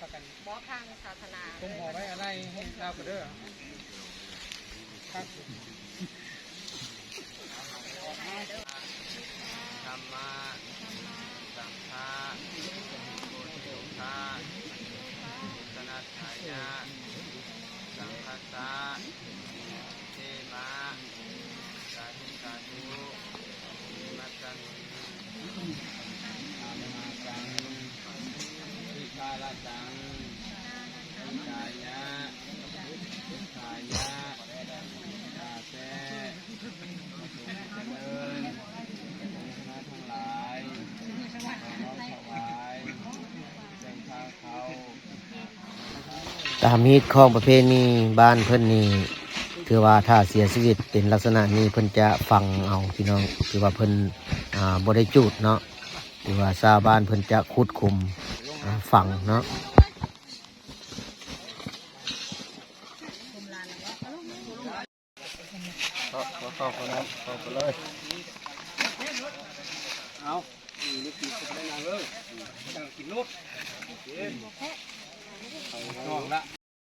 ມອບທາງສາສະໜາ ຜົມຂໍໄວ້ອາໄລໃຫ້ລາວກໍເດີ. ທຳມະ ສັງຄະ ໂອຕິໂຍຄະ ສະນັດຖາຍະ ສັງຄະສະ ເຕມະ ສາທຸ ສາທຸ ເຕມະສະມິງ ອາມະຫັງ ວິຄາລະສັງ ວິກາຍະ ທຸກຂາຍະ ຂ້າແທ້ ຈະເລີນ ທັງຫຼາຍ ຂໍນ້ອມຖວາຍ ເຄື່ອງຄາວເຂົ້າ. ຕາມຮີດຄອງປະເພນີບ້ານເພິ່ນນີ້ ຖືວ່າຖ້າເສຍຊີວິດເປັນລັກສະນະນີ້ ເພິ່ນຈະຝັງເອົາພີ່ນ້ອງ ຖືວ່າເພິ່ນ ອ່າ ບໍ່ໄດ້ຈູດເນາະ ຖືວ່າຊາວບ້ານເພິ່ນຈະຂຸດຂຸມ ອ່າ ຝັງເນາະ. ເຂົ້າ ເຂົ້າ ເຂົ້າ ເຂົ້າ ເຂົ້າໄປເລີຍ. ເອົາ ນີ້ ນີ້ ກິນໄດ້ນາງເອີຍ ຈັ່ງກິນໂລດ. ໂອເຄ ເຂົ້ານອກລະ.